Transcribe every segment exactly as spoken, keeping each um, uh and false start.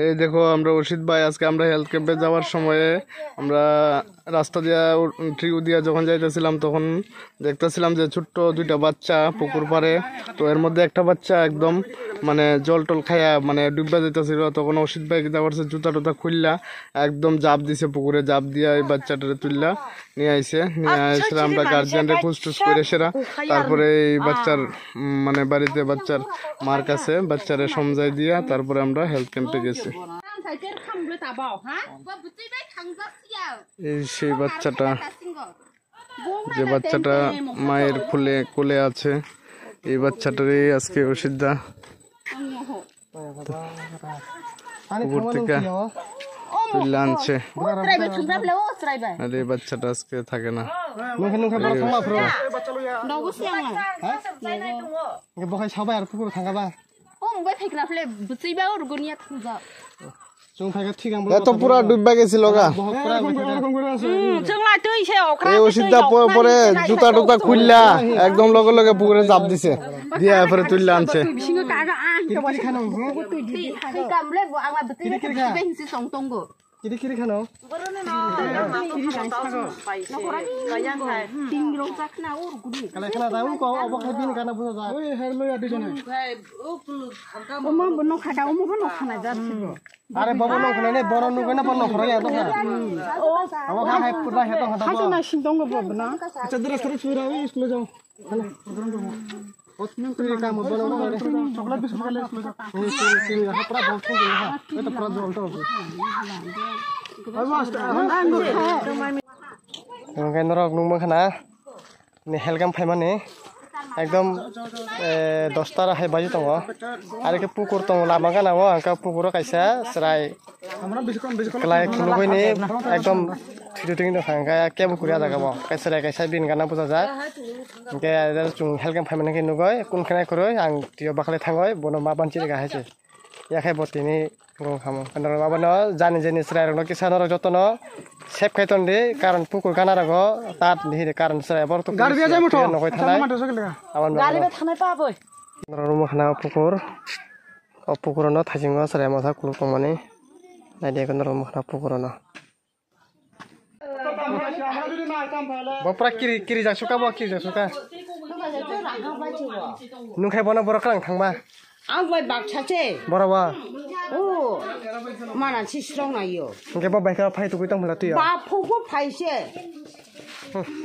এই দেখো, আমরা অসিত ভাই, আজকে আমরা হেলথ ক্যাম্পে যাওয়ার সময়ে আমরা রাস্তা দিয়া উ-, ট্রিউ দিয়া যখন যাইতেছিলাম, তখন দেখতেছিলাম যে ছোট্ট দুইটা বাচ্চা পুকুর পাড়ে। তো এর মধ্যে একটা বাচ্চা একদম মানে জল টল খায়া মানে ডুববা যাইতেছিল। তখন অসিত ভাই কিতা করছে, জুতা টুতা খুললা একদম জাপ দিছে পুকুরে, জাপ দিয়া এই বাচ্চাটারে তুললা নিয়ে আইছে। নিয়ে আইসে আমরা গার্জিয়ানরে খুশ টুস করে সেরা। তারপরে এই বাচ্চার উম, মানে বাড়িতে বাচ্চার মার কাছে বাচ্চারে সমঝাই দিয়া তারপরে আমরা হেলথ ক্যাম্পে গেছি। এই সেই বাচ্চাটা, যে বাচ্চাটা মায়ের ফুলে কোলে আছে, এই বাচ্চাটারই আজকে অসিত দা পুকুর থেকে তুলে আনছে। আর এই বাচ্চাটা আজকে থাকে না। Bokhai sabai ar pukur thangkha ba. O mungbai phaikna phle bwchwi ba urguni ya thungjak. Chwng phaikha thik ang. Eto pura dubba gesi loga. Bohok pura. Hmm, chwng lai twi se okra. E usita pore pore juta tuta khulla ekdom loge loge pukure jap dise. Dia pore tulla anse. Bisingo kaga ang. Kiri kiri khano. Twi twi kam le bo ang la bwchwi ba hinsi song tongo. Kiri kiri khano. Kiri khano. Kalai khana da, u ko obo khai bini kana busa da. Oi, hai lo ya di jone. Omo bo no khada, omo bo no khana ja. Are bobo no khana ne, bono no khana, bono khara ya to. Obo kha hai pura he to khada. Khaju na sing tongo bobo na. Acha dress khari sura, oi, school jao. Chocolate biscuit kali. Ini, ini, ini, ini, pura bol tuh, ya. Itu pura bol tuh. Oke, norok nungma khana. Ni helgam phaimani. Ekdom, eh, dosta ra hai baji tongo. Are ke pukur tongo lama gana o, angka pukuro kaisa, serai. Kwlai khulugwi ni ekdom thwido thwini tongkha, hwnkhe kebo kwrwi ah jaga bo. Kaisa rai kaisa bini gana bwchajak. Hwnkhe chwng helgam phaimani khe nugwi, kun khe nai kwrwi, ang twiyo bakhwlai thangwi, bono ma banchi rwkha hai se. Yakhai bo tini gong khamo. Norok abono jani jani chwrairokno kisa norok jotono save khai tondi, karon pukur gana rogo tat ni hini karon chwrai borok to gari biya jai mutho. Nokoi thanai. Aboni gari biya thanai pa boi. Norok room khana pukur. O pukurono thaisingo chwrai masa kuluk tongmani. Naidi ekdom norok mokna pukurono. Bo pura kiri, kiri jak suka bo, kiri jak suka. Nungkhai bono borok kwlang thangma. Ang bai baksa se. Borok bo. O. Mana si strong na yo. Hingke bo bai kha phai tugui tong phela tuyo. Ba phuku phai se.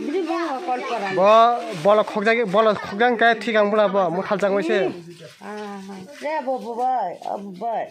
Bini bo kol paran. Bo bolo khokjagi, bolo khokjang khe thik ang bula bo, muthal jang oi se. Ah, re bo bo bai, abu bai.